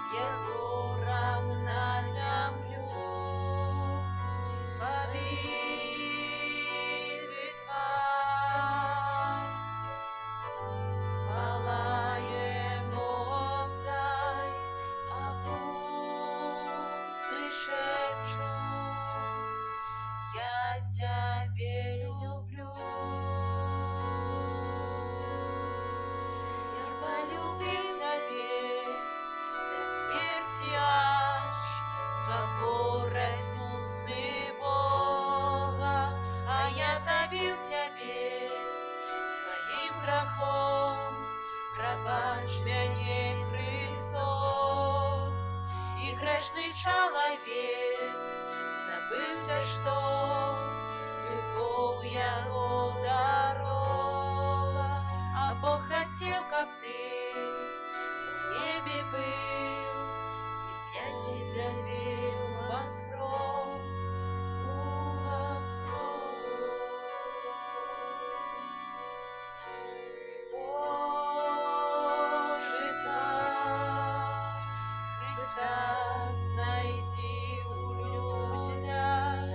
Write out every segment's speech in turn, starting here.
з яго ран на зямлю. Пабіты твар палае моцай, а вусны шэпчуць: «Я цябе люблю». Я палюбіў цябе да смерці аж, гавораць вусны Бога, а я забіў цябе сваім грахом. Прабач мяне, Хрыстос. І грэшны чалавек забыўся, што любоў яго дарога, а Бог хацеў, каб ты у небе быў і для цябе уваскрос, уваскрос. Божы твар Хрыста знайдзі ў людзях,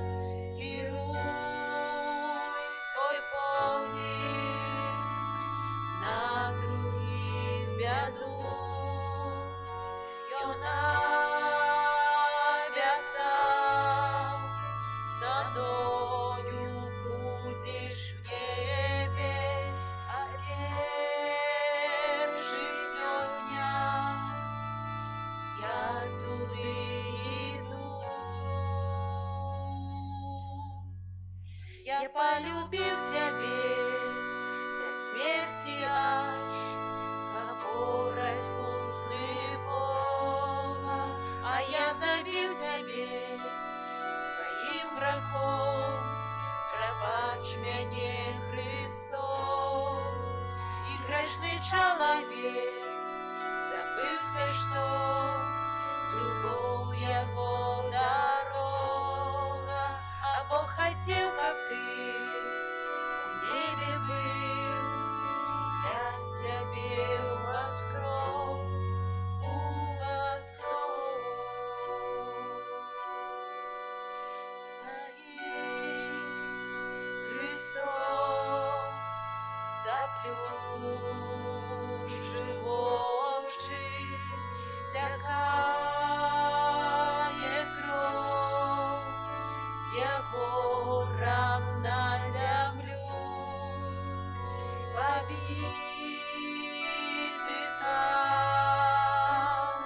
скіруй свой позірк на другіх бяду. Ён абяцаў: са мною будзеш у небе, а першым сёння я туды іду. Я палюбіў цябе да смерці аж, гавораць вусны Бога, а я забіў цябе сваім грахом. Прабач мяне, Хрыстос. І грэшны чалавек забыўся, што любоў яго дарога, а Бог хацеў, каб ты у небе быў і для цябе уваскрос, уваскрос. Стаіць Хрыстос, заплюшчыў вочы, сцякае кроў з яго ран на зямлю. Пабіты твар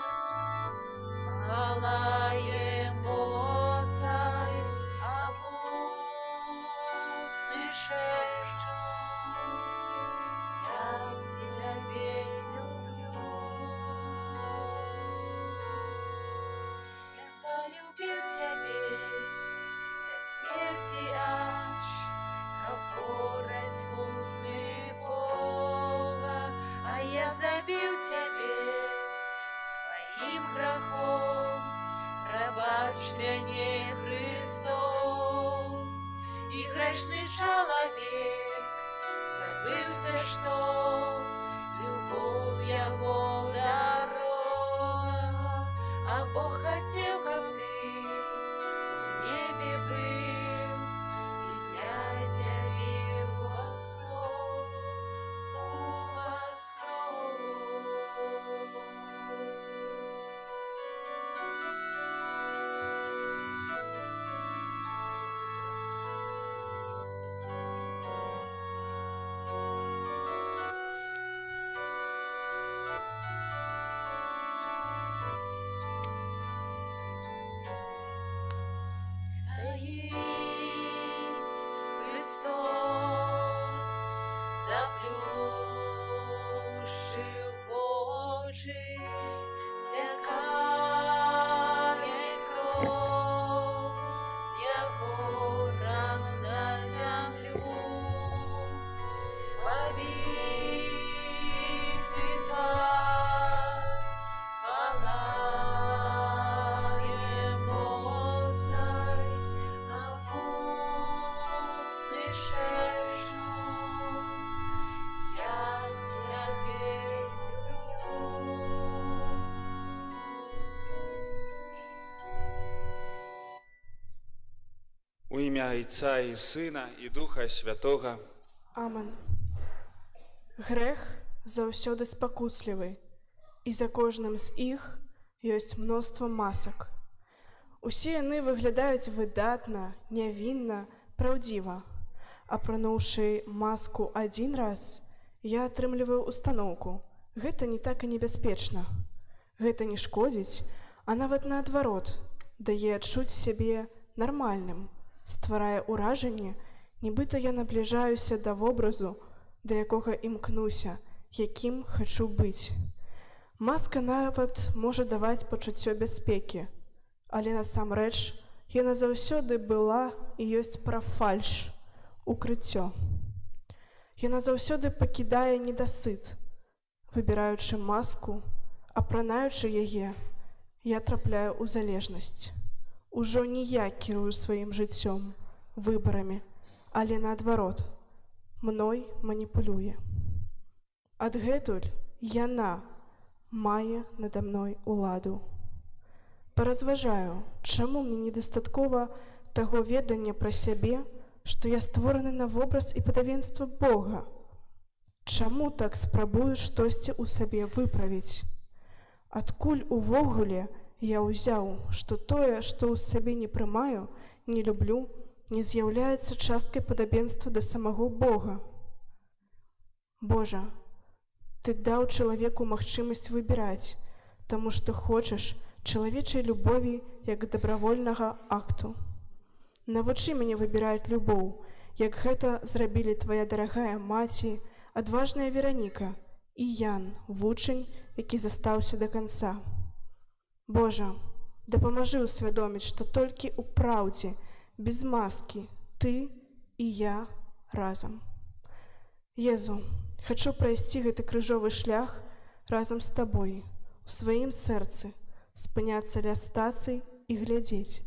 палае моцай, а вусны шэпчуць: «Я цябе люблю». Я палюбіў цябе да смерці аж, гавораць вусны Бога, а я забіў цябе сваім грахом. Прабач мяне, Хрыстос. І грэшны чалавек забыўся, што любоў яго дарога, а Бог хацеў, каб ты у небе быў і для цябе уваскрос, уваскрос. У імя Айца і Сына і Духа Святога. Амен. Грэх заўсёды спакуслівы, і за кожным з іх ёсць мноства масак. Усе яны выглядаюць выдатна, нявінна, праўдзіва. Апрануўшы маску адзін раз, я атрымліваю установку. Гэта не так і небяспечна. Гэта не шкодзіць, а нават наадварот, дае адчуць сябе нармальным, стварае ўражанне, нібыта я набліжаюся да вобразу, да якога імкнуся, якім хачу быць. Маска нават можа даваць пачуццё бяспекі, але насамрэч яна заўсёды была і ёсць пра фальш, укрыццё. Яна заўсёды пакідае недасыт. Выбіраючы маску, апранаючы яе, я трапляю ў залежнасць. Ужо не я кірую сваім жыццём, выбарамі, але наадварот, мной маніпулюе. Адгэтуль яна мае нада мной уладу. Паразважаю, чаму мне недастаткова таго ведання пра сябе, што я створаны на вобраз і падабенства Бога. Чаму так спрабую штосьці ў сабе выправіць? Адкуль увогуле я ўзяў, што тое, што ў сабе не прымаю, не люблю, не з'яўляецца часткай падабенства да самога Бога? Божа, ты даў чалавеку магчымасць выбіраць, таму што хочаш чалавечай любові як дабравольнага акту. Навучы мяне выбіраць любоў, як гэта зрабілі твая дарагая маці, адважная Вераніка і Ян, вучань, які застаўся да канца. Божа, дапамажы ўсвядоміць, што толькі ў праўдзе, без маскі, ты і я разам. Езу, хачу прайсці гэты крыжовы шлях разам з табой, у сваім сэрцы, спыняцца ля стацый і глядзець.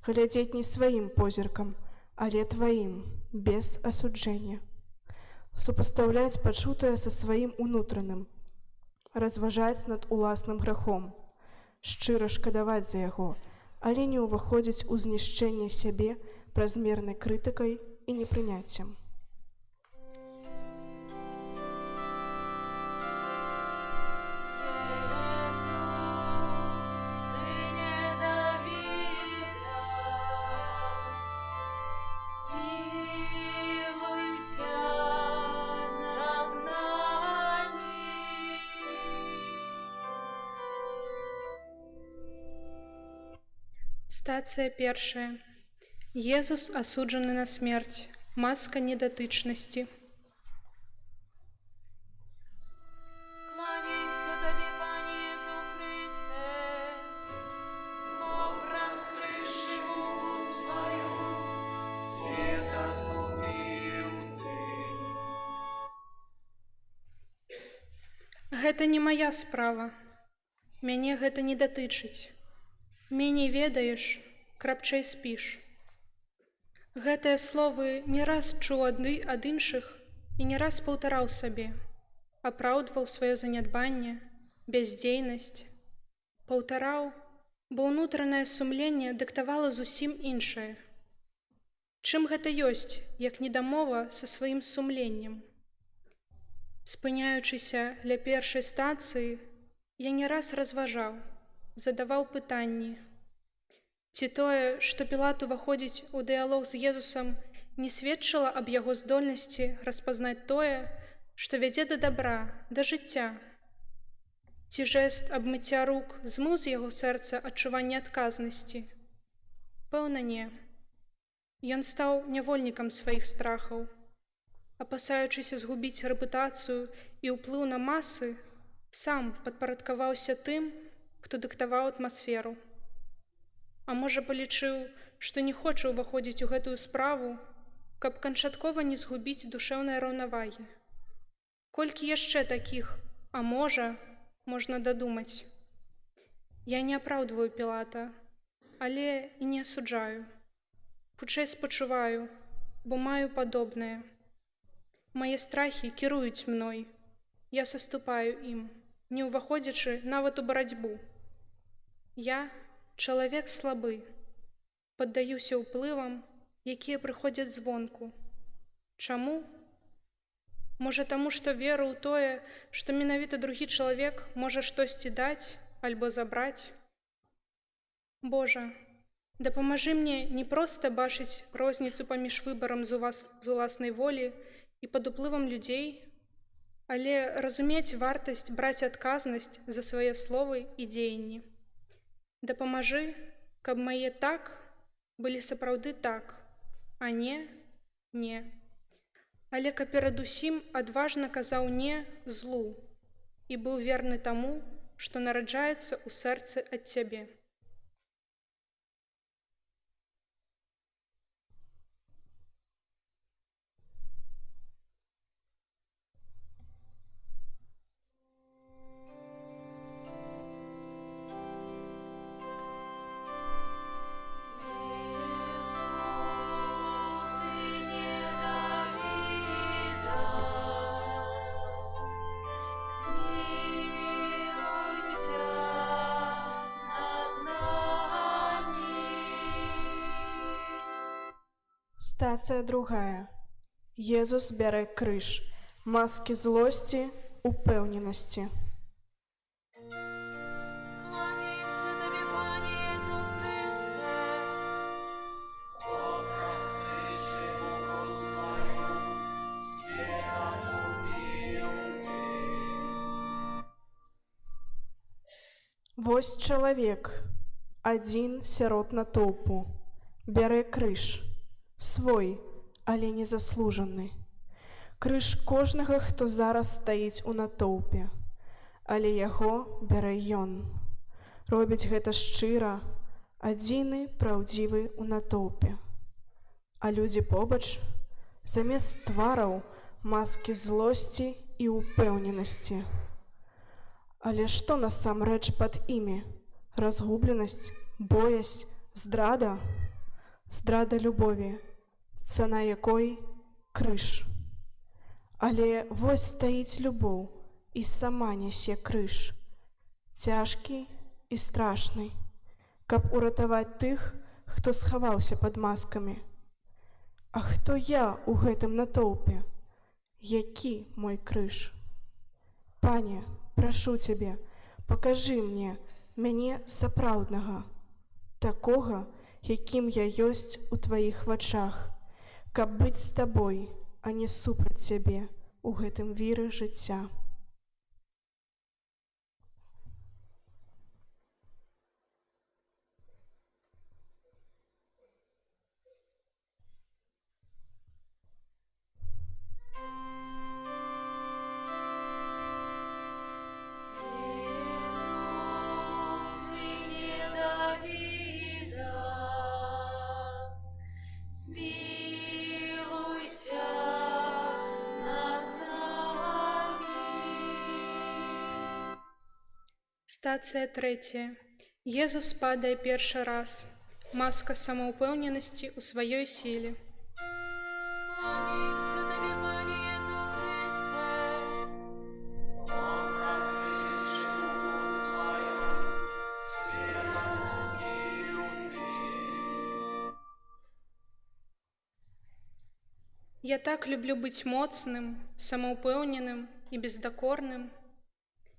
Глядзець не сваім позіркам, але тваім, без асуджэння. Супастаўляць пачутае са сваім унутраным, разважаць над уласным грахом, шчыра шкадаваць за яго, але не ўваходзіць у знішчэнне сябе празмернай крытыкай і непрыняццем. Езу, Сыне Давіда, змілуйся над намі. Стацыя першая. Езус асуджаны на смерць. Маска недатычнасці. Кланяемся Табе, Пане Езу Хрысце, бо праз крыж і муку сваю свет адкупіў Ты. Гэта не мая справа. Мяне гэта не датычыць. Меней ведаеш, крапчэй спіш. Гэтыя словы не раз чуў адны ад іншых і не раз паўтараў сабе, апраўдваў сваё занядбанне, бяздзейнасць. Паўтараў, бо ўнутранае сумленне дыктавала зусім іншае. Чым гэта ёсць, як недамова са сваім сумленнем? Спыняючыся ля першай станцыі, я не раз разважаў, задаваў пытанні. Ці тое, што Пілат уваходзіць у дыялог з Езусам, не сведчыла аб яго здольнасці распазнаць тое, што вядзе да дабра, да жыцця? Ці жэст абмыцця рук змыў з яго сэрца адчуванне адказнасці? Пэўна, не. Ён стаў нявольнікам сваіх страхаў. Апасаючыся згубіць рэпутацыю і ўплыў на масы, сам падпарадкаваўся тым, хто дыктаваў атмасферу. А можа, палічыў, што не хоча ўваходзіць у гэтую справу, каб канчаткова не згубіць душэўнай раўнавагі. Колькі яшчэ такіх, а можа, можна дадумаць. Я не апраўдваю Пілата, але і не асуджаю. Хутчэй спачуваю, бо маю падобнае. Мае страхі кіруюць мной. Я саступаю ім, не ўваходзячы нават у барацьбу. Я чалавек слабы, паддаюся ўплывам, якія прыходзяць звонку. Чаму? Можа, таму, што веру ў тое, што менавіта другі чалавек можа штосьці даць альбо забраць. Божа, дапамажы мне не проста бачыць розніцу паміж выбарам з уласнай волі і пад уплывам людзей, але разумець вартасць браць адказнасць за свае словы і дзеянні. Дапамажы, каб мае «так» былі сапраўды так, а «не» — не. Але каб перадусім адважна казаў «не» злу і быў верны таму, што нараджаецца ў сэрцы ад цябе. Иисус, Сыне Давида, смилуйся над нами. Стацыя другая. Езус бярэ крыж. Маскі злосці, упэўненасці. Кланяемся Табе, Пане Езу Хрысце. Бо праз муку сваю свет адкупіў Ты. Вось чалавек, адзін сярод натоўпу, бярэ крыж, свой, але незаслужаны. Крыж кожнага, хто зараз стаіць у натоўпе, але яго бярэ ён. Робіць гэта шчыра, адзіны праўдзівы ў натоўпе. А людзі побач замест твараў маскі злосці і ўпэўненасці. Але што насамрэч пад імі? Разгубленасць, боязь, здрада, здрада любові, цана якой крыж. Але вось стаіць любоў і сама нясе крыж, цяжкі і страшны, каб уратаваць тых, хто схаваўся пад маскамі. А хто я ў гэтым натоўпе? Які мой крыж? Пане, прашу цябе, пакажы мне мяне сапраўднага, такога, якім я ёсць у тваіх вачах, каб быць з табой, а не супраць цябе у гэтым віры жыцця. Иисус, Сыне Давида, смилуйся над нами. Стацыя трэцяя. Езус падае першы раз. Маска самаўпэўненасці ў сваёй сіле. Кланяемся Табе, Пане Езу Хрысце. Бо праз муку сваю свет адкупіў Ты. Я так люблю быць моцным, самаўпэўненым і бездакорным.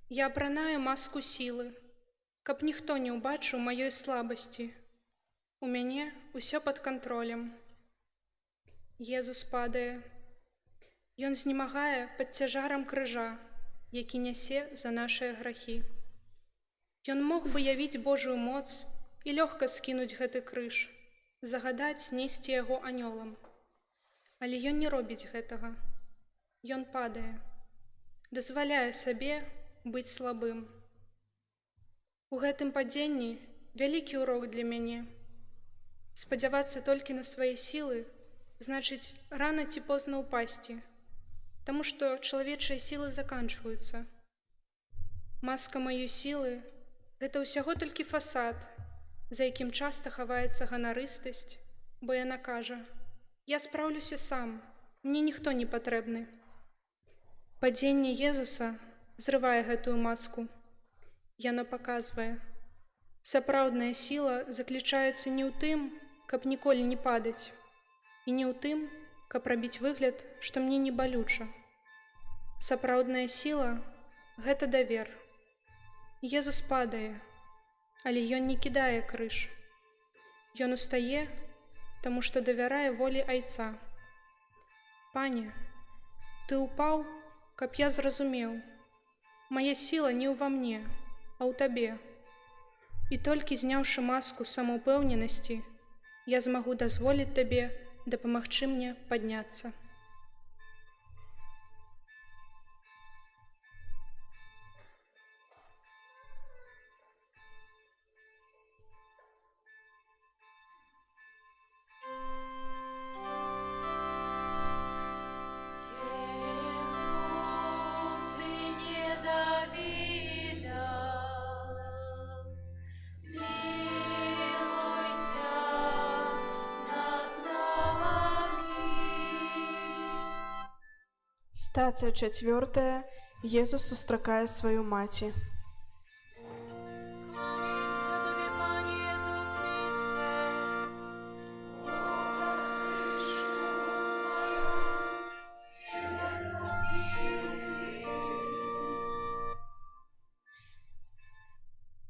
Я апранаю маску сілы, каб ніхто не ўбачыў маёй слабасці. У мяне ўсё пад кантролем. Езус падае. Ён знемагае пад цяжарам крыжа, які нясе за нашыя грахі. Ён мог бы явіць Божую моц і лёгка скінуць гэты крыж, загадаць несці яго анёлам. Але ён не робіць гэтага. Ён падае, дазваляе сабе быць слабым. У гэтым падзенні вялікі урок для мяне. Спадзявацца толькі на свае сілы значыць рана ці позна ўпасці, таму што чалавечыя сілы заканчваюцца. Маска маёй сілы — гэта ўсяго толькі фасад, за якім часта хаваецца ганарыстасць, бо яна кажа: «Я спраўлюся сам, мне ніхто не патрэбны». Падзенне Езуса зрывае гэтую маску. Яно паказвае: сапраўдная сіла заключаецца не ў тым, каб ніколі не падаць, І не ў тым, каб рабіць выгляд, што мне не балюча. Сапраўдная сіла гэта давер. Езус падае, але ён не кідае крыж. Ён устае, таму што давярае волі Айца. Пане, ты ўпаў, каб я зразумеў. Мая сіла не ўва мне, а ў табе. І толькі зняўшы маску самаўпэўненасці, я змагу дазволіць табе дапамагчы мне падняцца. Иисус, Сыне Давида, смилуйся над нами. Стацыя чацвёртая. Езус сустракае сваю маці. Кланяемся Табе, Пане Иису Христе.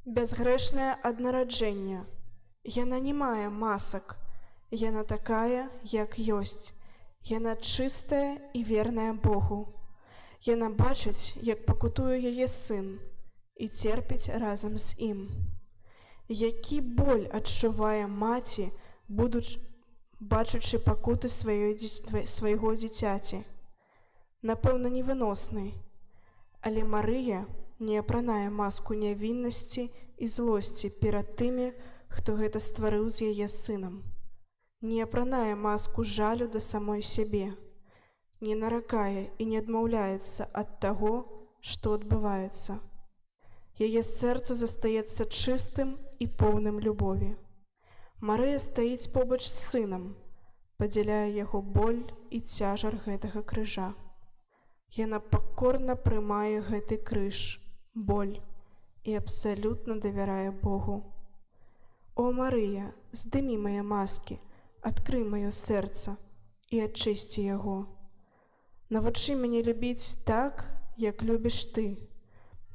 Бязгрэшнае аднараджэнне. Яна не мае масак. Яна такая, як ёсць. Яна чыстая і верная Богу. Яна бачыць, як пакутуе яе сын і церпіць разам з ім. Які боль адчувае маці, бачучы пакуты свайго дзіцяці. Напэўна, невыносны. Але Марыя не апранае маску нявіннасці і злосці перад тымі, хто гэта стварыў з яе сынам. Не апранае маску жалю да самой сябе, не наракае і не адмаўляецца ад таго, што адбываецца. Яе сэрца застаецца чыстым і поўным любові. Марыя стаіць побач з сынам, падзяляе яго боль і цяжар гэтага крыжа. Яна пакорна прымае гэты крыж, боль і абсалютна давярае Богу. О, Марыя, здымі мае маскі, адкрый маё сэрца і ачысці яго. Навучы мяне любіць так, як любіш ты.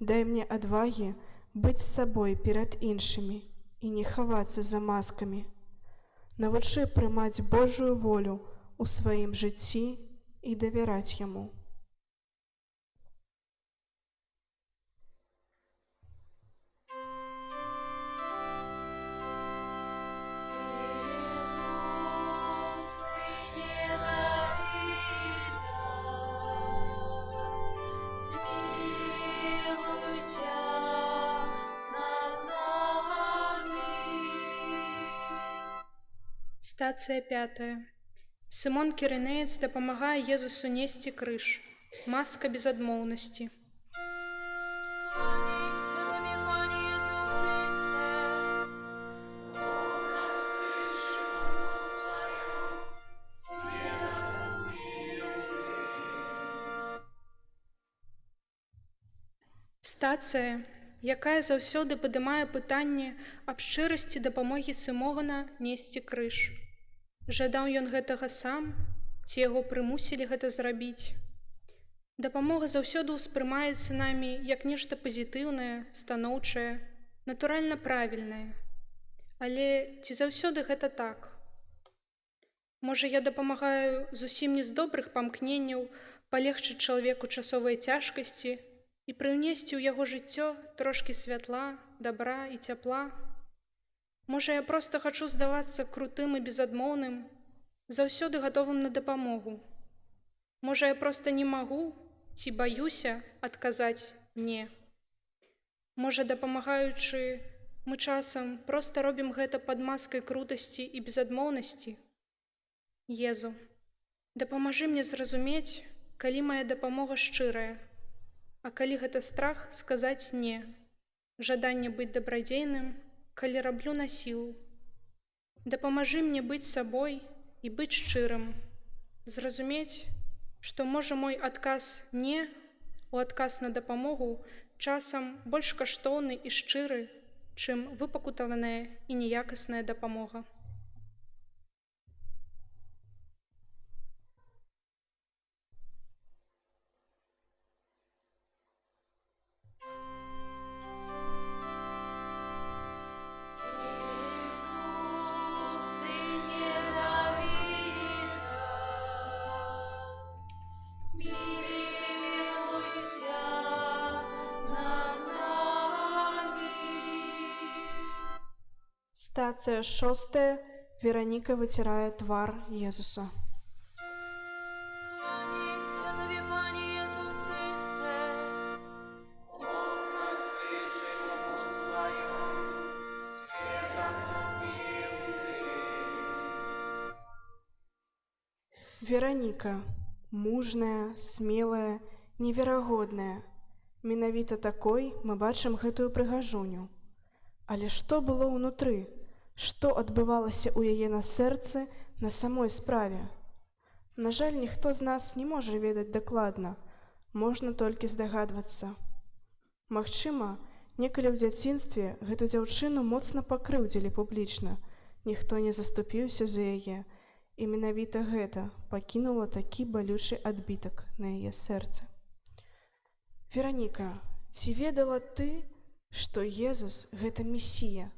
Дай мне адвагі быць сабой перад іншымі і не хавацца за маскамі. Навучы прымаць Божую волю ў сваім жыцці і давяраць яму. Иисус, Сыне Давида, смилуйся над нами. Стацыя пятая. Сымон Кірынеец дапамагае Езусу несці крыж. Маска безадмоўнасці. Кланяемся Табе, Пане Иису Христе. Стацыя, якая заўсёды падымае пытанне аб шчырасці дапамогі Сымона несці крыж. Жадаў ён гэтага сам, ці яго прымусілі гэта зрабіць? Дапамога заўсёды ўспрымаецца намі як нешта пазітыўнае, станоўчае, натуральна правільнае. Але ці заўсёды гэта так? Можа, я дапамагаю зусім не з добрых памкненняў палегчыць чалавеку часовыя цяжкасці і прыўнесці ў яго жыццё трошкі святла, дабра і цяпла? Можа, я проста хачу здавацца крутым і безадмоўным, заўсёды гатовым на дапамогу. Можа, я проста не магу ці баюся адказаць не. Можа, дапамагаючы, мы часам проста робім гэта пад маскай крутасці і безадмоўнасці? Езу, дапамажы мне зразумець, калі мая дапамога шчырая, а калі гэта страх сказаць не, жаданне быць дабрадзейным, калі раблю на сілу. Дапамажы мне быць сабой і быць шчырым, зразумець, што можа мой адказ не у адказ на дапамогу часам больш каштоўны і шчыры, чым выпакутаваная і неякасная дапамога. Стацыя шостая. Вераніка выцірае твар Езуса. Кланяемся Табе, Пане Езу Хрысце. Он распиши руку свою, светом купил ты. Вераніка, мужная, смелая, неверагодная. Менавіта такой мы бачым гэтую прыгажуню. Але што было ўнутры? Што адбывалася ў яе на сэрцы на самой справе? На жаль, ніхто з нас не можа ведаць дакладна, можна толькі здагадвацца. Магчыма, некалі ў дзяцінстве гэту дзяўчыну моцна пакрыўдзілі публічна, ніхто не заступіўся за яе, і менавіта гэта пакінула такі балючы адбітак на яе сэрцы. Вераніка, ці ведала ты, што Езус гэта Месія?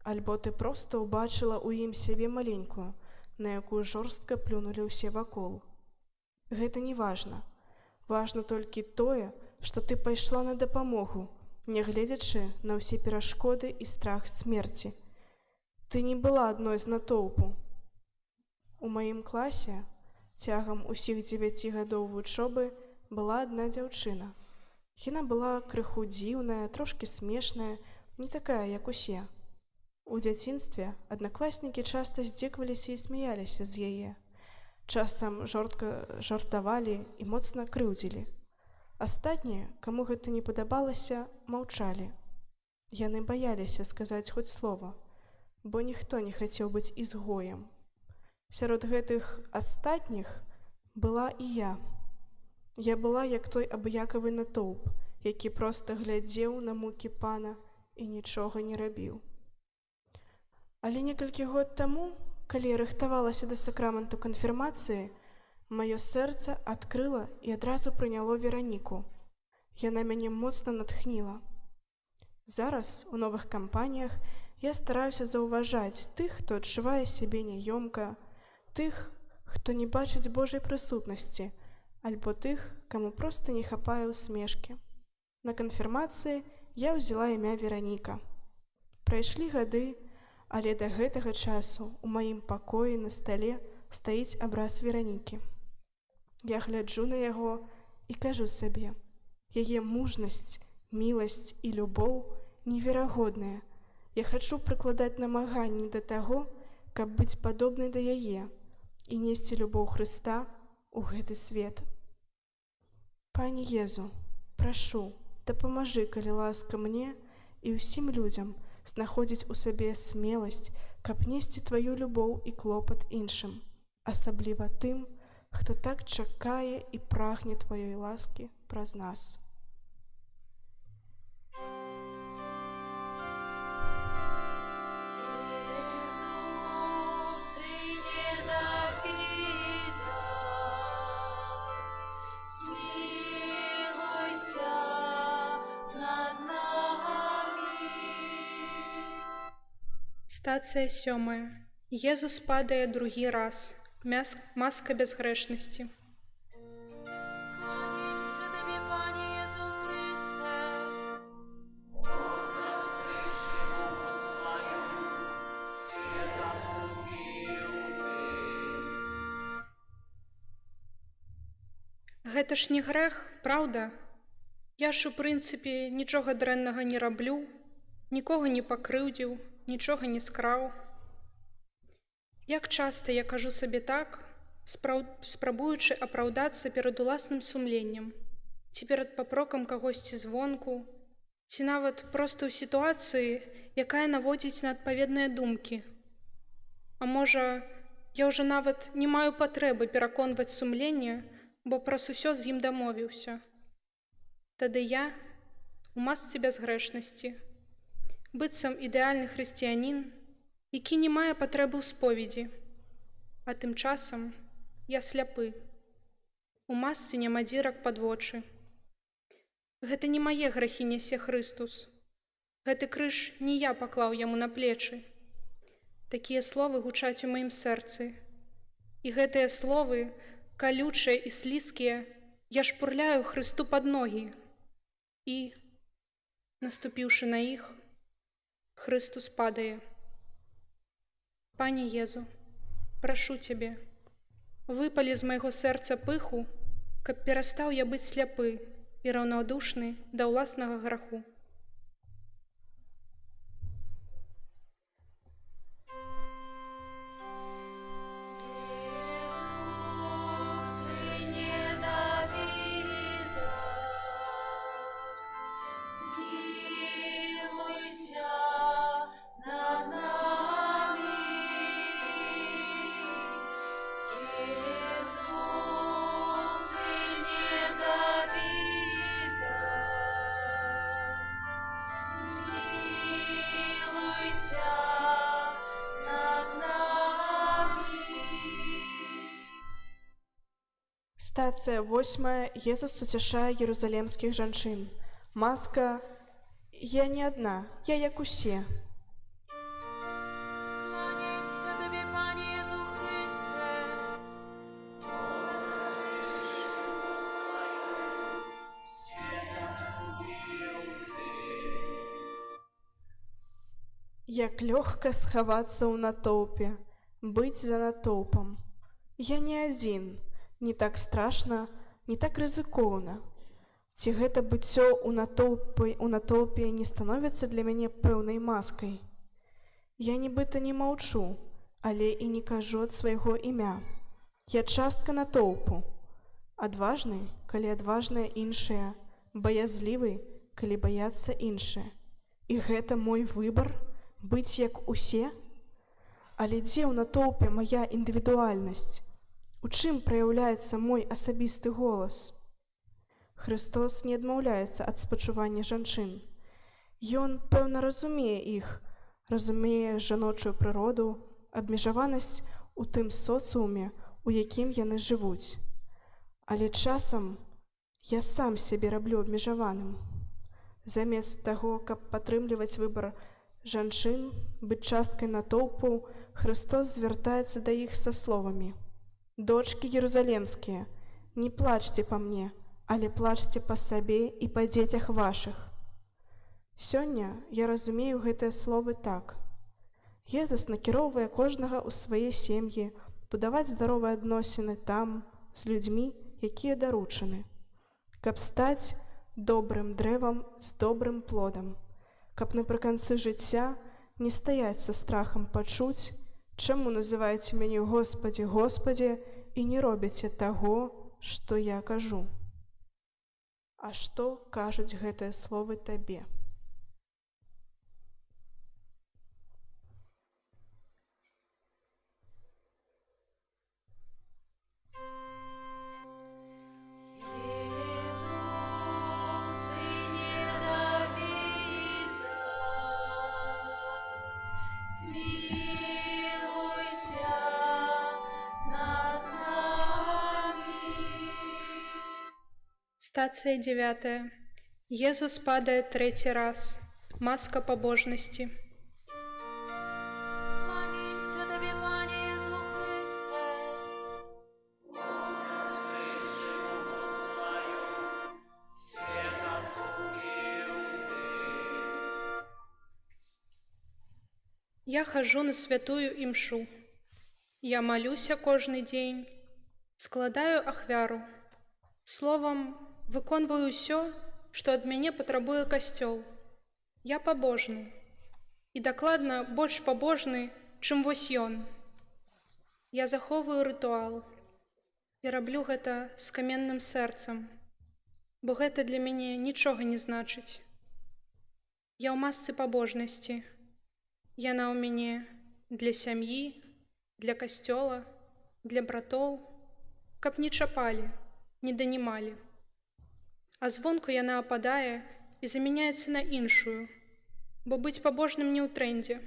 Альбо ты проста ўбачыла ў ім сябе маленькую, на якую жорстка плюнулі ўсе вакол. Гэта не важна. Важна толькі тое, што ты пайшла на дапамогу, нягледзячы на ўсе перашкоды і страх смерці. Ты не была адной з натоўпу. У маім класе цягам усіх 9 гадоў вучобы была адна дзяўчына. Яна была крыху дзіўная, трошкі смешная, не такая, як усе. У дзяцінстве аднакласнікі часта здзекаваліся і смяяліся з яе. Часам жорстка жартавалі і моцна крыўдзілі. Астатнія, каму гэта не падабалася, маўчалі. Яны баяліся сказаць хоць слова, бо ніхто не хацеў быць ізгоем. Сярод гэтых астатніх была і я. Я была як той абыякавы натоўп, які проста глядзеў на мукі пана і нічога не рабіў. Але некалькі год таму, калі я рыхтавалася да сакраменту канфірмацыі, маё сэрца адкрыла і адразу прыняло Вераніку. Яна мяне моцна натхніла. Зараз у новых кампаніях я стараюся заўважаць тых, хто адчувае сябе няёмка, тых, хто не бачыць Божай прысутнасці, альбо тых, каму проста не хапае усмешкі. На канфірмацыі я ўзяла імя Вераніка. Прайшлі гады, але да гэтага часу у маім пакоі на стале стаіць абраз Веранікі. Я гляджу на яго і кажу сабе: яе мужнасць, міласць і любоў неверагодныя. Я хачу прыкладаць намаганні да таго, каб быць падобнай да яе і несці любоў Хрыста ў гэты свет. Пане Езу, прашу, дапамажы, калі ласка, мне і ўсім людзям знаходзіць у сабе смеласць, каб несці тваю любоў і клопат іншым, асабліва тым, хто так чакае і прагне тваёй ласкі праз нас. Езу, Сыне Давіда, змілуйся над намі. Стацыя сёмая. Езус падае другі раз. Маска бязгрэшнасці. Кланяемся Табе, Пане Езу Хрысце. Он распиши руку свою, светом купил ты. Гэта ж не грэх, праўда? Я ж у прынцыпе нічога дрэннага не раблю, нікога не пакрыўдзіў, нічога не скраў. Як часта я кажу сабе так, спрабуючы апраўдацца перад уласным сумленнем, ці перад папрокам кагосьці звонку, ці нават проста ў сітуацыі, якая наводзіць на адпаведныя думкі. А можа, я ўжо нават не маю патрэбы пераконваць сумленне, бо праз усё з ім дамовіўся. Тады я у масцы бязгрэшнасці, быццам ідэальны хрысціянін, які не мае патрэбы ў споведзі. А тым часам я сляпы. У масцы няма дзірак пад вочы. Гэта не мае грахі нясе Хрыстус. Гэты крыж не я паклаў яму на плечы. Такія словы гучаць у маім сэрцы. І гэтыя словы, калючыя і слізкія, я шпурляю Хрысту пад ногі. І, наступіўшы на іх, Хрыстус падае. Пане Езу, прашу цябе, выпалі з майго сэрца пыху, каб перастаў я быць сляпы і раўнадушны да ўласнага граху. Езу, Сыне Давіда, змілуйся над намі. Езу, Сыне Давіда, змілуйся над намі. Стацыя восьмая. Езус суцяшае ерусалімскіх жанчын. Маска «Я не адна, я як усе». Кланяемся Табе, Пане Езу Хрысце. Свет адкупіў Ты. Як лёгка схавацца ў натоўпе, быць за натоўпам. Я не адзін, не так страшна, не так рызыкоўна. Ці гэта быццё ў натоўпе не становіцца для мяне пэўнай маскай? Я нібыта не маўчу, але і не кажу ад свайго імя. Я частка натоўпу. Адважны, калі адважныя іншыя, баязлівы, калі баяцца іншыя. І гэта мой выбар — быць як усе? Але дзе ў натоўпе мая індывідуальнасць? У чым праяўляецца мой асабісты голас? Хрыстос не адмаўляецца ад спачування жанчын. Ён, пэўна, разумее іх, разумее жаночую прыроду, абмежаванасць у тым соцыуме, у якім яны жывуць. Але часам я сам сябе раблю абмежаваным. Замест таго, каб падтрымліваць выбар жанчын, быць часткай натоўпу, Хрыстос звяртаецца да іх са словамі: «Дочкі ерусалімскія, не плачце па мне, але плачце па сабе і па дзецях вашых». Сёння я разумею гэтыя словы так. Езус накіроўвае кожнага ў свае сем'і, будаваць здаровыя адносіны там з людзьмі, якія даручаны, каб стаць добрым дрэвам з добрым плодам, каб напрыканцы жыцця не стаяць са страхам пачуць: «Чаму называеце мяне Госпадзе, Госпадзе, і не робіце таго, што я кажу?» А што кажуць гэтыя словы табе? Езу, Сыне Давіда, змілуйся над намі. Стацыя 9. Езус падае трэці раз. Маска пабожнасці. Кланяемся Табе, Пане Езу Хрысце. Простивши руку свою, свет обкупил Ты. Я хожу на святую імшу. Я малюся кожны дзень, складаю ахвяру. Словам, выконваю ўсё, што ад мяне патрабуе касцёл. Я пабожны. І дакладна больш пабожны, чым вось ён. Я захоўваю рытуал і раблю гэта з каменным сэрцам, бо гэта для мяне нічога не значыць. Я ў масцы пабожнасці. Яна ў мяне для сям'і, для касцёла, для братоў, каб не чапалі, не данімалі. А звонку яна ападае і замяняецца на іншую, бо быць пабожным не ў трэндзе.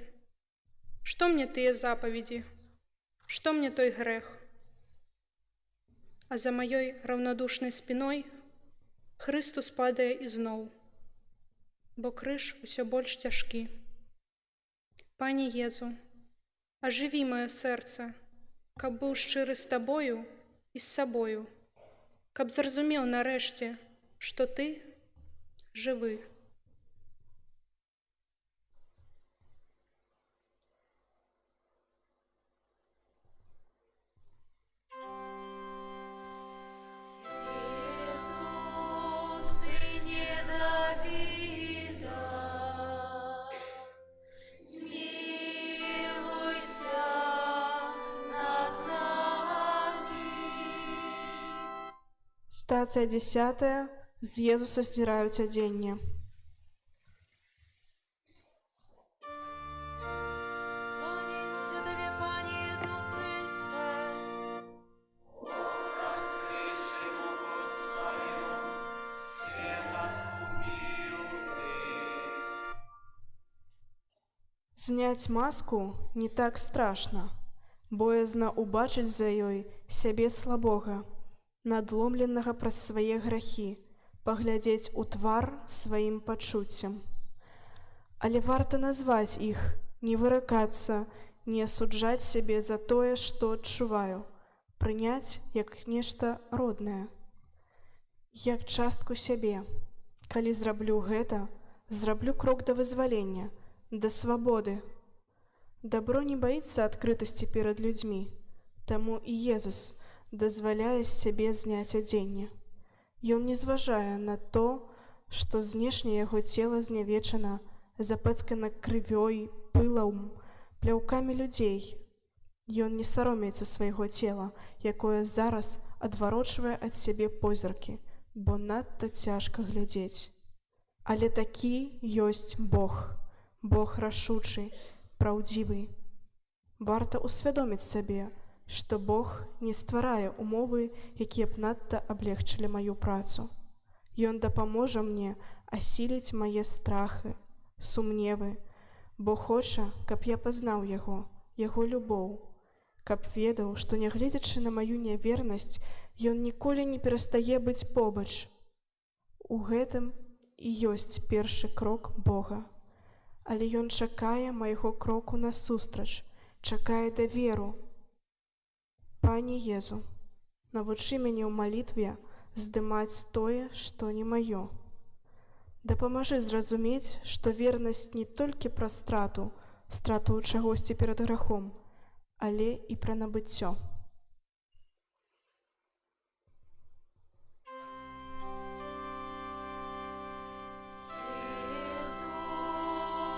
Што мне тыя запаведзі? Што мне той грэх? А за маёй раўнадушнай спіной Хрыстус падае ізноў, бо крыж усё больш цяжкі. Пане Езу, ажыві маё сэрца, каб быў шчыры з табою і з сабою, каб зразумеў нарэшце, што ты жывы. Стацыя 10. З Езуса здзіраюць адзенне. Кланяемся Табе, Пане Езу Хрысце. Раскрыйшы руку сваю, свет адкупіў Ты. Зняць маску не так страшна. Боязна ўбачыць за ёй сябе слабога, надломленага праз свае грахі, паглядзець у твар сваім пачуццям. Але варта назваць іх, не выракацца, не асуджаць сябе за тое, што адчуваю, прыняць як нешта роднае, як частку сябе. Калі зраблю гэта, зраблю крок да вызвалення, да свабоды. Дабро не баіцца адкрытасці перад людзьмі, таму і Езус дазваляе з сябе зняць адзенне. Ён не зважае на то, што знешне яго цела знявечана, запэцкана крывёй, пылам, пляўкамі людзей. Ён не саромеецца свайго цела, якое зараз адварочвае ад сябе позіркі, бо надта цяжка глядзець. Але такі ёсць Бог, Бог рашучы, праўдзівы. Варта ўсвядоміць сабе, што Бог не стварае умовы, якія б надта аблегчылі маю працу. Ён дапаможа мне асіліць мае страхы, сумневы, бо хоча, каб я пазнаў яго, яго любоў, каб ведаў, што нягледзячы на маю нявернасць, ён ніколі не перастае быць побач. У гэтым і ёсць першы крок Бога. Але ён чакае майго кроку насустрач, чакае даверу. Пане Езу, навучы мяне ў малітве здымаць тое, што не маё. Дапамажы зразумець, што вернасць не толькі пра страту, страту чагосьці перад грахом, але і пра набыццё. Езу,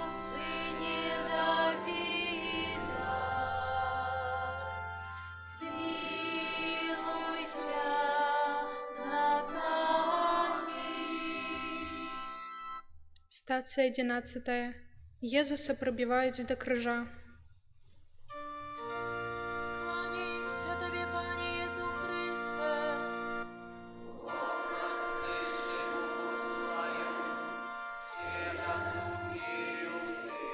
Сыне Давіда, змілуйся над намі. Стацыя 11. Езуса прыбіваюць да крыжа. Кланяемся Табе, Пане Езу Хрысце. Раскрыйшы руку сваю, свет адкупіў Ты.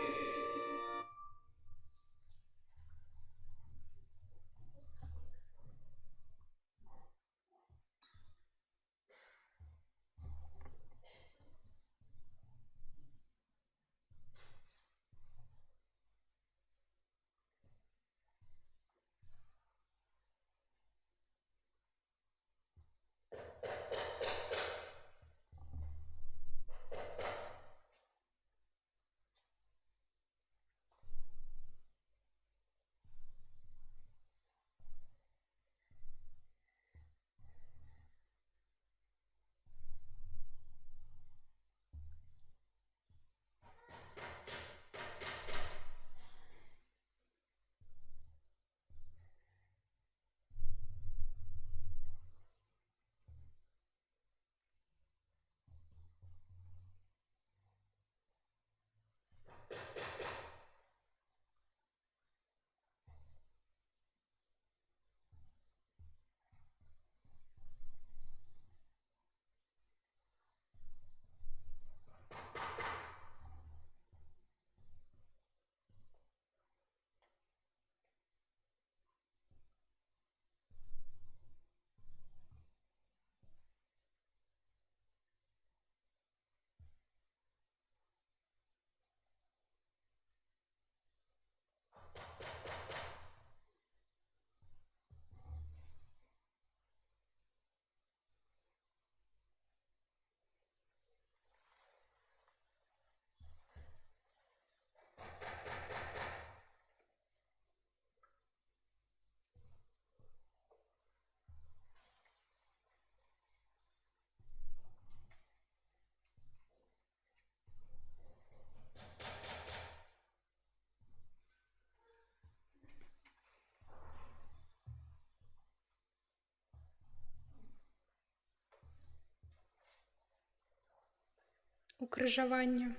Укрыжаванне.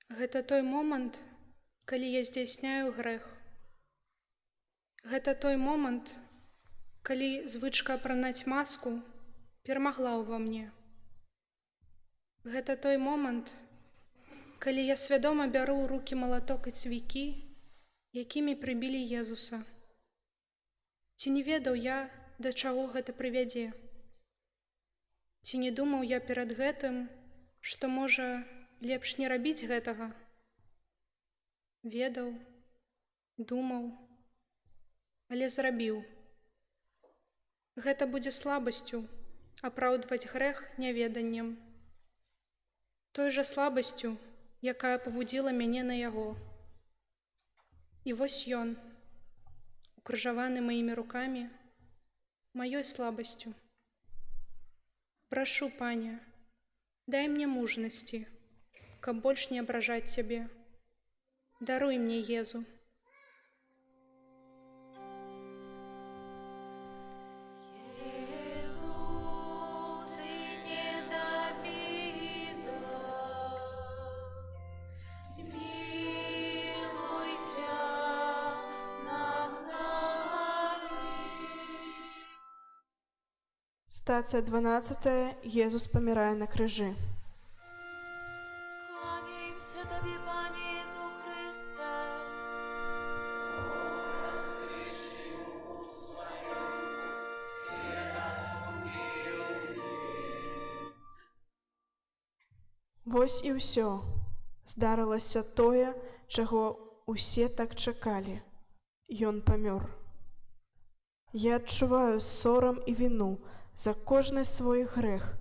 Гэта той момант, калі я здзяйсняю грэх. Гэта той момант, калі звычка апранаць маску перамагла ўва мне. Гэта той момант, калі я свядома бяру ў рукі малаток і цвікі, якімі прыбілі Езуса. Ці не ведаў я, да чаго гэта прывядзе? Ці не думаў я перад гэтым, што, можа, лепш не рабіць гэтага? Ведаў, думаў, але зрабіў. Гэта будзе слабасцю апраўдваць грэх няведаннем. Той жа слабасцю, якая пабудзіла мяне на яго. І вось ён, укрыжаваны маімі рукамі, маёй слабасцю. Прашу, Пане, дай мне мужнасці, каб больш не абражаць цябе. Даруй мне, Езу. Иисус, Сыне Давида, смилуйся над нами. Стацыя 12. Езус памірае на крыжы. Кланяемся Тебе, Пане Иису Христе. Воскреши руку свою, светом убил ты. Вось і ўсё. Здарылася тое, чаго усе так чакалі. Ён памёр. Я адчуваю сорам і віну за кожны свой грэх,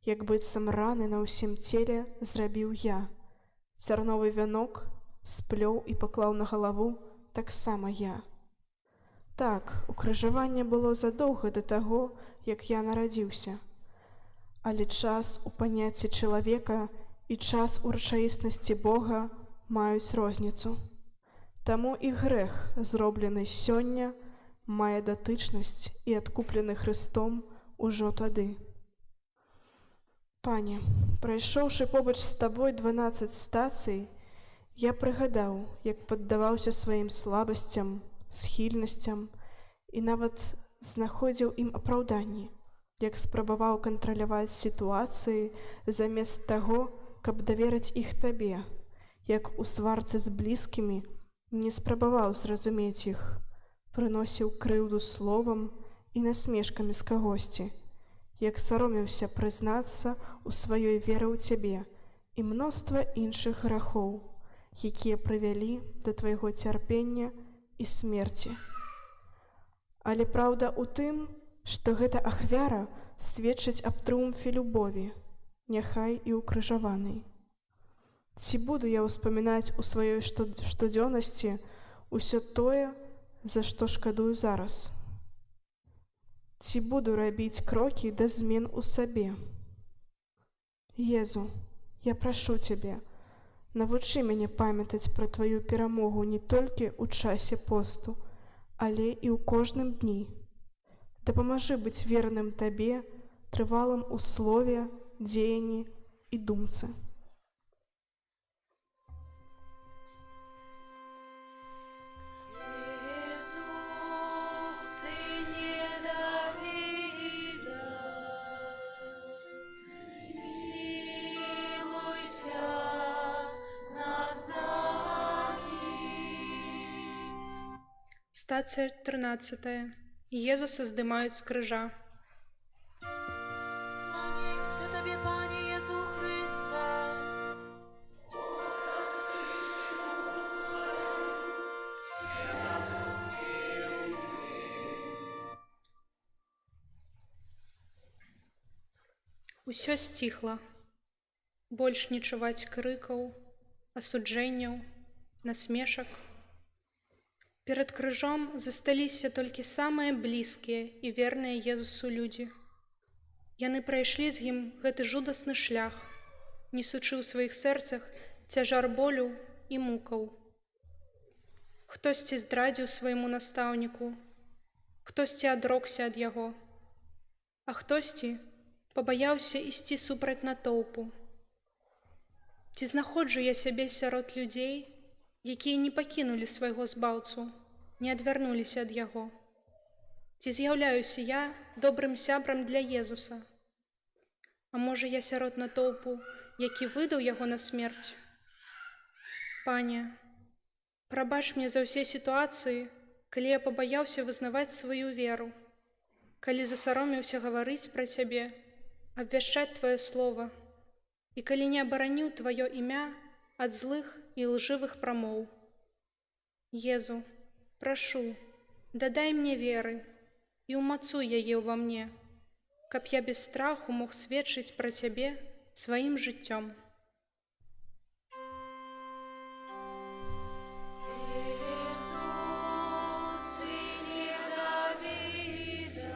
як быццам раны на ўсім целе зрабіў я. Цярновы вянок сплёў і паклаў на галаву таксама я. Так, укрыжаванне было задоўга да таго, як я нарадзіўся. Але час у паняцці чалавека і час у рэчаіснасці Бога маюць розніцу. Таму і грэх, зроблены сёння, мае датычнасць і адкуплены Хрыстом ужо тады. Пане, прайшоўшы побач з табой 12 стацый, я прыгадаў, як паддаваўся сваім слабасцям, схільнасцям і нават знаходзіў ім апраўданні, як спрабаваў кантраляваць сітуацыі замест таго, каб даверыць іх табе, як у сварцы з блізкімі не спрабаваў зразумець іх, прыносіў крыўду словам і насмешкамі з кагосьці, як саромеўся прызнацца ў сваёй веры ў цябе і мноства іншых грахоў, якія прывялі да твайго цярпення і смерці. Але праўда ў тым, што гэта ахвяра сведчыць аб трыумфе любові, няхай і укрыжаванай. Ці буду я ўспамінаць у сваёй штодзённасці ўсё тое, за што шкадую зараз? Ці буду рабіць крокі да змен у сабе? Езу, я прашу цябе, навучы мяне памятаць пра тваю перамогу не толькі ў часе посту, але і ў кожным дні. Дапамажы быць верным табе, трывалым у слове, дзеянні і думцы. Иисус, Сыне Давида, смилуйся над нами. Стацыя 13. Езуса здымаюць з крыжа. Кланяемся Тебе, Пане Иису Христе. Воскреши руку свою, светом убил ты. Усё сціхла. Больш не чуваць крыкаў, асуджэнняў, насмешак. Перад крыжом засталіся толькі самыя блізкія і верныя Езусу людзі. Яны прайшлі з ім гэты жудасны шлях, несучы ў сваіх сэрцах цяжар болю і мукаў. Хтосьці здрадзіў свайму настаўніку, хтосьці адрокся ад яго, а хтосьці пабаяўся ісці супраць натоўпу. Ці знаходжу я сябе сярод людзей, якія не пакінулі свайго Збаўцу, не адвярнуліся ад яго? Ці з'яўляюся я добрым сябрам для Езуса? А можа, я сярод натоўпу, які выдаў яго на смерць? Пане, прабач мне за ўсе сітуацыі, калі я пабаяўся вызнаваць сваю веру, калі засаромеўся гаварыць пра цябе, абвяшчаць тваё слова, і калі не абараніў тваё імя ад злых і лжывых прамоў. Езу, прашу, дадай мне веры і ўмацуй яе ўва мне, каб я без страху мог сведчыць пра цябе сваім жыццём. Езу, Сыне Давіда,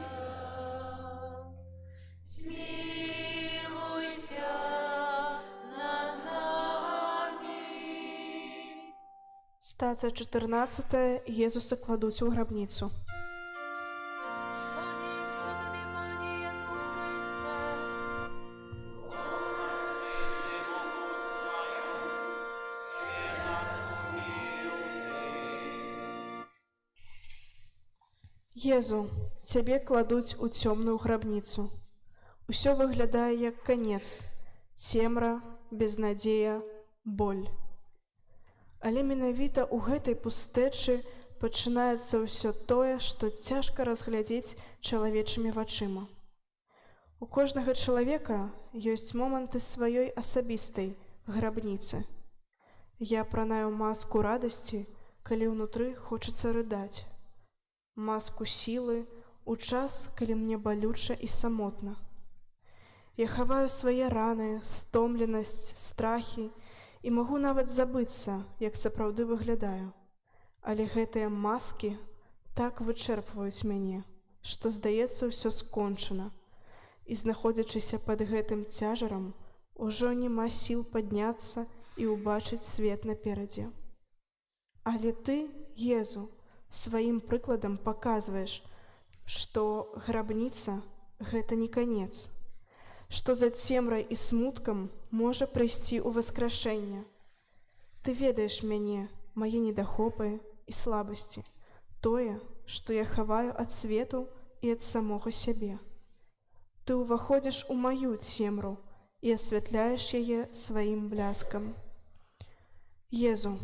змілуйся над намі. Стацыя 14. Езуса кладуць у грабніцу. Кланяемся Табе, Пане Езу Хрысце. Воскреши муку свою, свет отпустил ты. Езу, цябе кладуць у цёмную грабніцу. Усё выглядае як канец: цемра, безнадзея, боль. Але менавіта ў гэтай пустэчы пачынаецца ўсё тое, што цяжка разглядзець чалавечымі вачыма. У кожнага чалавека ёсць моманты сваёй асабістай грабніцы. Я апранаю маску радасці, калі ўнутры хочацца рыдаць. Маску сілы ў час, калі мне балюча і самотна. Я хаваю свае раны, стомленасць, страхі і магу нават забыцца, як сапраўды выглядаю. Але гэтыя маскі так вычэрпваюць мяне, што, здаецца, ўсё скончана. І, знаходзячыся пад гэтым цяжарам, ужо няма сіл падняцца і ўбачыць свет наперадзе. Але ты, Езу, сваім прыкладам паказваеш, што грабніца — гэта не канец, што за цемрай і смуткам можа прыйсці ўваскрашэнне. Ты ведаеш мяне, мае недахопы і слабасці, тое, што я хаваю ад свету і ад самога сябе. Ты ўваходзіш у маю цемру і асвятляеш яе сваім бляскам. Езу,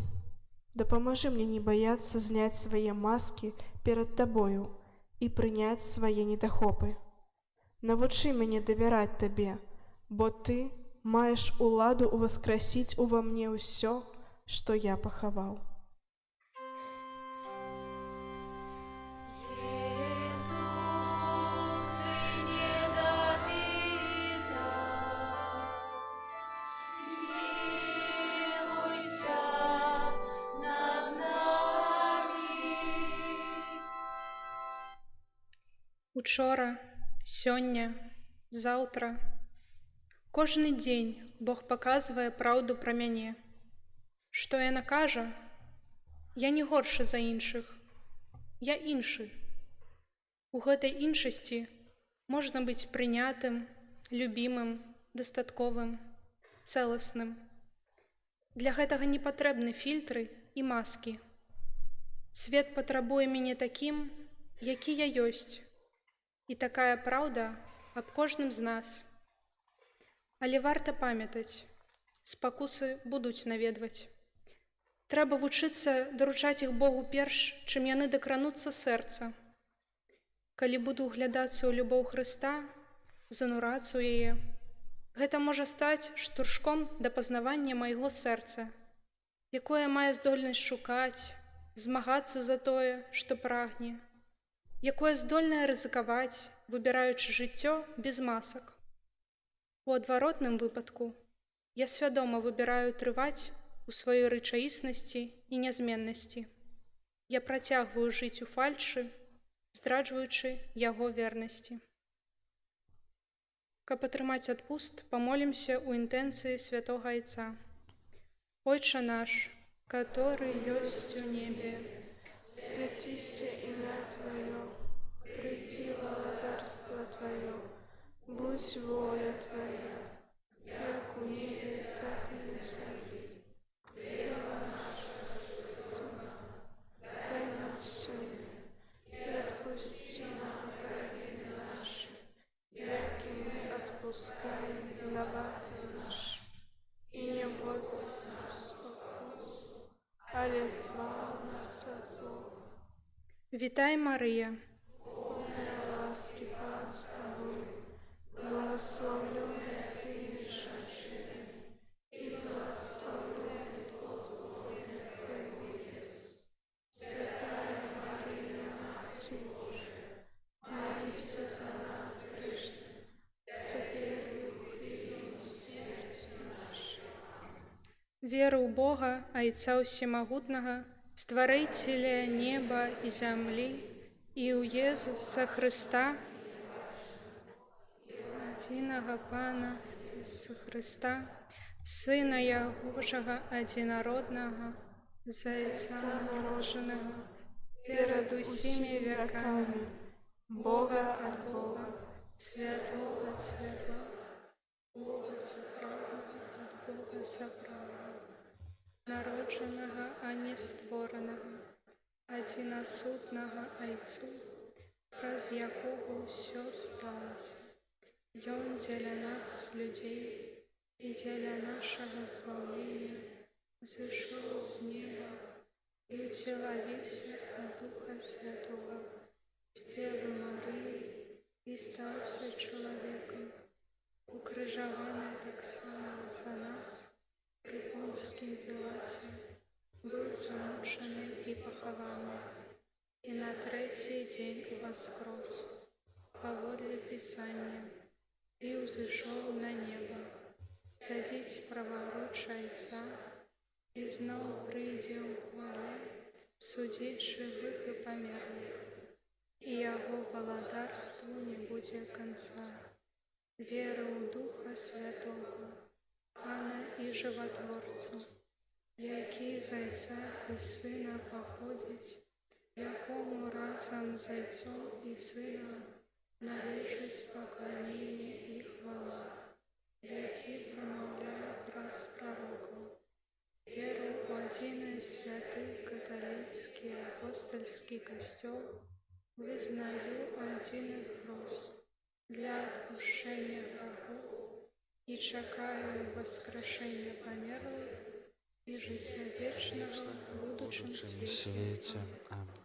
дапамажы мне не баяцца зняць свае маскі перад табою і прыняць свае недахопы. Навучы мяне давяраць табе, бо ты маеш уладу ўваскрасіць ува мне ўсё, што я пахаваў. Езу, Сыне Давіда, змілуйся над намі. Учора, сёння, заўтра. Кожны дзень Бог паказвае праўду пра мяне. Што яна кажа? Я не горшы за іншых. Я іншы. У гэтай іншасці можна быць прынятым, любімым, дастатковым, цэласным. Для гэтага не патрэбны фільтры і маскі. Свет патрабуе мяне такім, які я ёсць. І такая праўда аб кожным з нас. Але варта памятаць: спакусы будуць наведваць. Трэба вучыцца даручаць іх Богу перш, чым яны дакрануцца сэрца. Калі буду ўглядацца ў любоў Хрыста, занурацца ў яе, гэта можа стаць штуршком да пазнавання майго сэрца, якое мае здольнасць шукаць, змагацца за тое, што прагне, якое здольнае рызыкаваць, выбіраючы жыццё без масак. У адваротным выпадку я свядома выбіраю трываць у сваёй рэчаіснасці і нязменнасці. Я працягваю жыць у фальшы, здраджваючы яго вернасці. Каб атрымаць адпуст, памолімся ў інтэнцыі святога Айца. Ойча наш, каторы ёсць у небе, Свяціся імя Тваё, прыйдзі валадарства Тваё, будзь воля Твая, як у небе, так і на Хлеба нашага дай нам сёння, і адпусці нам правіны нашы, як і мы адпускаем вінаватым нашым. І не ўводзь нас у спакусу, але збаў нас ад злога. Вітай, Марыя, Поўная ласкі, Пан з табою, благаслаўлёная ты між жанчынамі, і благаслаўлёны плод улоння Твайго, Езус. Святая Марыя, Маці Божая, маліся за нас, грэшных, цяпер і ў хвіліну смерці нашай. Веру ў Бога, Айца Усемагутнага, Стварыцеля неба і зямлі, і ў Езуса Хрыста, адзінага Пана Езуса Хрыста, Сына Ягожага адзінароднага, з Айца народжанага перад усімі вякамі, Бога ад Бога, святло ад святла, Бога сапраўднага ад Бога сапраўднага, народжанага, а не створанага, адзінасутнага Айцу, праз якога ўсё сталася. Ён дзеля нас, людзей, і дзеля нашага збаўлення зышоў з неба і ўцелавіўся ад Духа Святога, з Дзевы Марыі і стаўся чалавекам, укрыжаваны таксама за нас пры Понцкім Пілаце, быў замучаны і пахаваны, і на трэці дзень уваскрос, паводле Пісання, і ўзышоў на неба, сядзіць праваруч Айца, і зноў прыйдзе ў хвале судзіць жывых і памерлых, і яго валадарству не будзе канца. Веру ў Духа Святога, Пана і Жыватворцу, які з Айца і Сына паходзіць, якому разам з Айцом і Сынам належыць пакланенне і хвала, які прамаўляў праз прарокаў. Веру ў адзін святы каталіцкі апостальскі Касцёл, вызнаю адзін хрост для адпушчэння грахоў і чакаю ўваскрашэння памерлых і жыцця вечнага ў будучым будучым свеце. свеце. Амэн.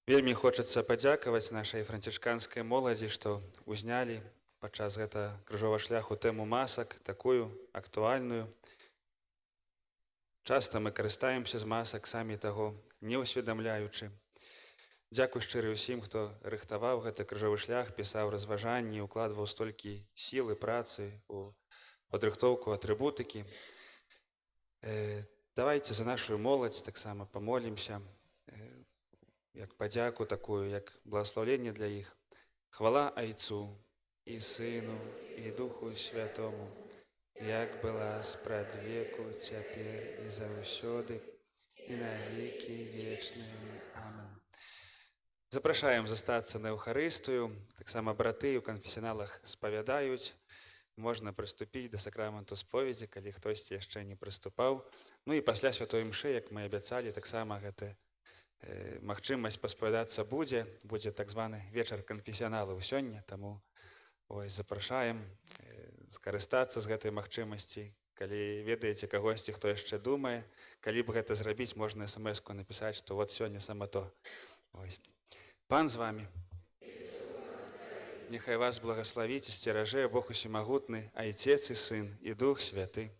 Вельмі хочацца падзякаваць нашай францішканскай моладзі, што узнялі падчас гэтага крыжовага шляху тэму масак, такую актуальную. Часта мы карыстаемся з масак, самі таго не ўсведамляючы. Дзякуй шчыры ўсім, хто рыхтаваў гэты крыжовы шлях, пісаў разважанні, укладваў столькі сілы, працы у падрыхтоўку атрыбутыкі. Давайте за нашу моладзь таксама памолімся, як падзяку такую, як благаслаўленне для іх. Хвала Айцу і Сыну і Духу Святому, як была спрадвеку, цяпер і заўсёды, і на векі вечныя. Амен. Запрашаем застацца на Эўхарыстыю. Таксама браты ў канфесіяналах спавядаюць. Можна прыступіць да сакраменту споведзі, калі хтосьці яшчэ не прыступаў. Ну і пасля святой імшы, як мы абяцалі, таксама гэта магчымасць паспавядацца будзе, будзе так званы вечар канфесіяналаў сёння, таму ось запрашаем скарыстацца з гэтай магчымасці. Калі ведаеце кагосьці, хто яшчэ думае, калі б гэта зрабіць, можна смс-ку напісаць, што вот сёння сама то. Ось. Пан з вамі. Няхай вас благаславіць і сцеражэ Бог усемагутны, Айцец і Сын і Дух Святы.